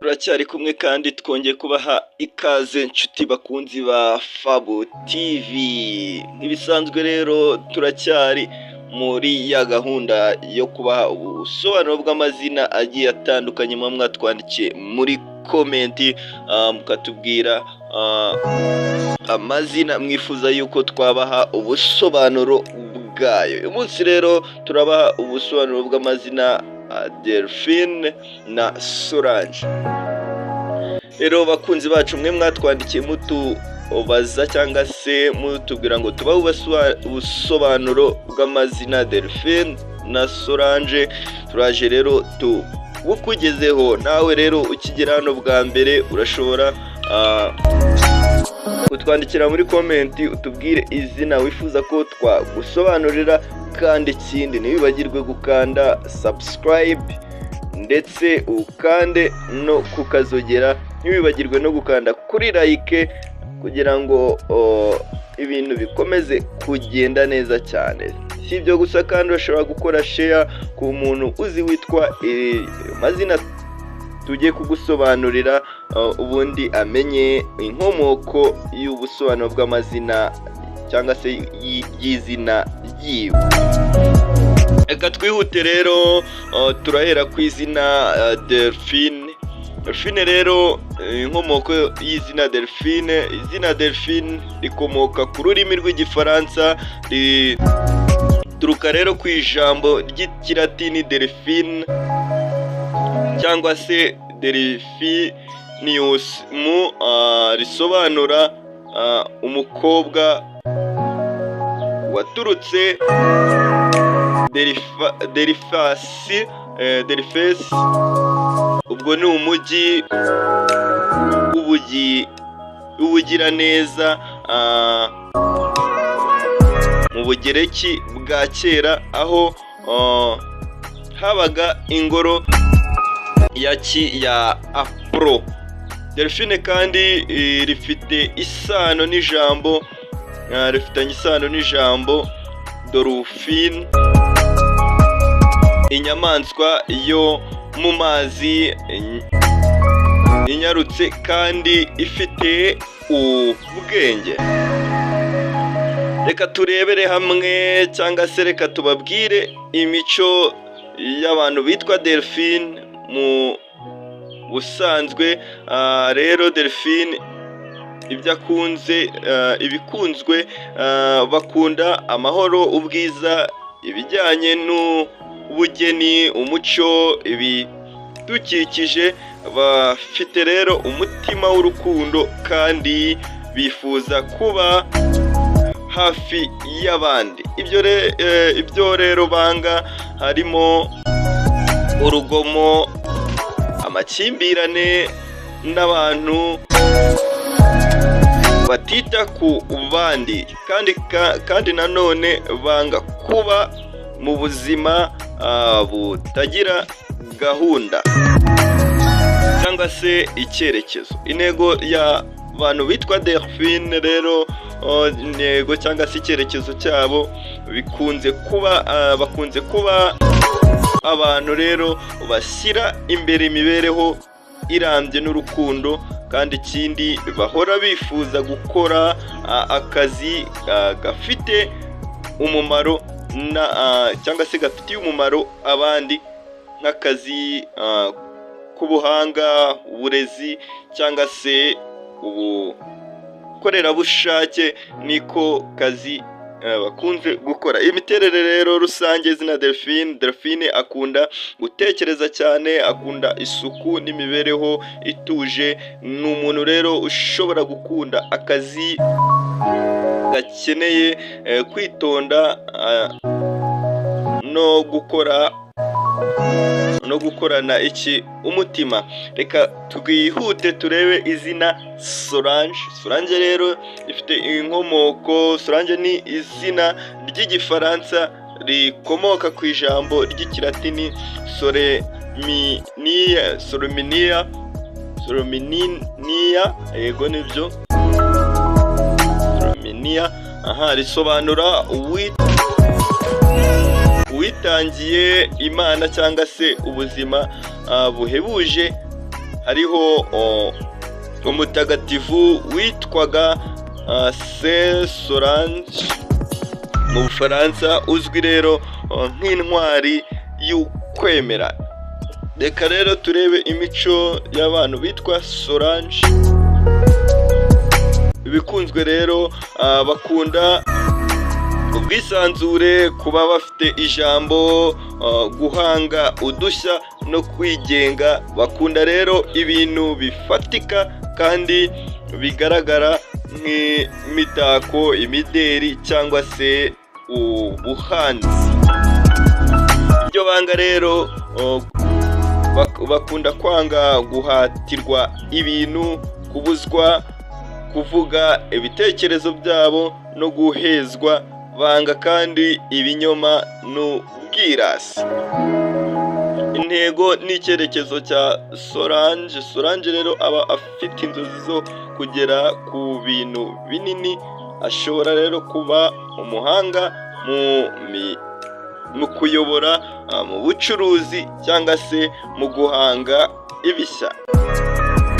Turacyari kumwe kandi twongeye kubaha ikaze, nshuti bakunzi ba Fabu TV. Nk'ibisanzwe rero, turacyari muri ya gahunda yo kubaha ubusobanuro bw'amazina agiye atandukanye muba mwatwandikiye muri comment, mukatubwira amazina mwifuza yuko twabaha ubusobanuro bwayo. Uyu munsi rero turabaha ubusobanuro bw'amazina Delphine na Solange. Rero bakunzi bacu, mwe mwatwandikiye mutubaza cyangwa se mutubwira ngo tubahe ubusobanuro bw'amazina Delphine na Solange, turaje rero tubukugezeho. Nawe rero ukigera hano bwa mbere, urashobora kutwandikira muri comment utubwire izina wifuza ko twagusobanurira. Kandi ikindi, ntiwibagirwe gukanda subscribe ndetse ukande no kukazogera, ntiwibagirwe no gukanda kuri like kugira ngo ibintu bikomeze kugenda neza cyane. Si ibyo gusa kandi, urashobora gukora share ku muntu uzi witwa mazina tugiye kugusobanurira, ubundi amenye inkomoko y'ubusobanuro bw'amazina cyangwa se y'izina ryiwe. Reka twihute rero, turahera ku izina Delphine. Delphine rero, inkomoko y'izina Delphine: izina Delphine rikomoka ku rurimi rw'Igifaransa, rituruka rero ku ijambo ry'Ikilatini delphine cyangwa se delphinius mu risobanura umukobwa waturutse Delphis. Delphis ubwo ni umujyi w'ubugiraneza mu Bugereki bwa kera, aho habaga ingoro ya ki ya Apollo. Delphine kandi rifite isano n'ijambo, rifitanye isano n'ijambo dolphin, inyamaswa yo mu mazi inyarutse kandi ifite ubwenge. Reka turebere hamwe cyangwa se reka tubabwire imico y'abantu bitwa Delphine mu busanzwe. Rero Delphine ibyo akunze, ibikunzwe, bakunda amahoro, ubwiza, ibijyanye n'ubugeni, umuco, ibidukikije. Bafite rero umutima w'urukundo kandi bifuza kuba hafi y'abandi. Ibyo rero banga harimo urugomo, amakimbirane n'abantu batita ku bandi. Kandi nanone banga kuba mu buzima butagira gahunda cyangwa se icyerekezo. Intego y'abantu bitwa Delphine rero, intego cyangwa se icyerekezo cyabo, bikunze kuba bakunze kuba abantu rero bashyira imbere imibereho irambye n'urukundo. Kandi ikindi, bahora bifuza gukora akazi gafite umumaro na cyangwa se gafitiye umumaro abandi, nk'akazi k'ubuhanga, uburezi cyangwa se ubukorerabushake, niko kazi bakunze gukora. Imiterere rero rusange izina Delphine: Delphine akunda gutekereza cyane, akunda isuku n'imibereho ituje. Ni umuntu rero ushobora gukunda akazi gakeneye kwitonda no gukora no gukorana iki umutima. Reka twihute turebe izina Solange. Solange rero ifite inkomoko, Solange ni izina ry'Igifaransa rikomoka ku ijambo ry'Ikilatini soleminia, soleminia, soleminia, yego nibyo, soleminia. Aha risobanura uwitangiye Imana cyangwa se ubuzima buhebuje. Hariho umutagatifu witwaga Saint Solange mu Bufaransa, uzwi rero nk'intwari y'ukwemera. Reka rero turebe imico y'abantu bitwa Solange. Ibikunzwe rero, bakunda ubwisanzure, kuba bafite ijambo, guhanga udushya no kwigenga. Bakunda rero ibintu bifatika kandi bigaragara nk'imitako, imideri cyangwa se ubuhanzi. Iryo banga rero, bakunda kwanga guhatirwa ibintu, kubuzwa kuvuga ibitekerezo byabo no guhezwa. Banga kandi ibinyoma n'ubwirasi. Intego n'icyerekezo cya Solange. Solange rero aba afite inzozi zo kugera ku bintu binini. Ashobora rero kuba umuhanga mu kuyobora, mu bucuruzi cyangwa se mu guhanga ibishya.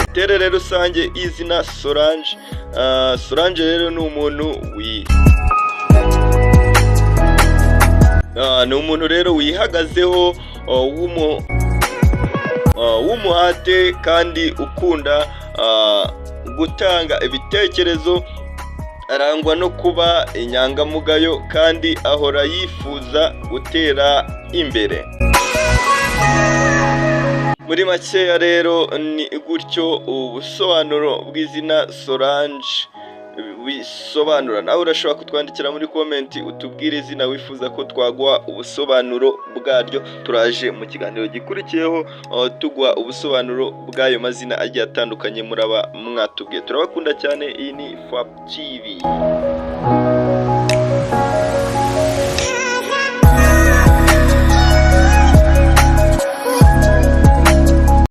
Imiterere rusange y'izina Solange. Solange rero ni umuntu rero wihagazeho, w'umuhate kandi ukunda gutanga ibitekerezo. Arangwa no kuba inyangamugayo kandi ahora yifuza gutera imbere. Muri makeya rero ni gutyo ubusobanuro bw'izina Solange bisobanura. Nawe urashobora kutwandikira muri comment utubwire izina wifuza ko twaguha ubusobanuro bwaryo. Turaje mu kiganiro gikurikiyeho tuguha ubusobanuro bw'ayo mazina agiye atandukanye muraba mwatubwiye. Turabakunda cyane. Iyi ni FAP TV.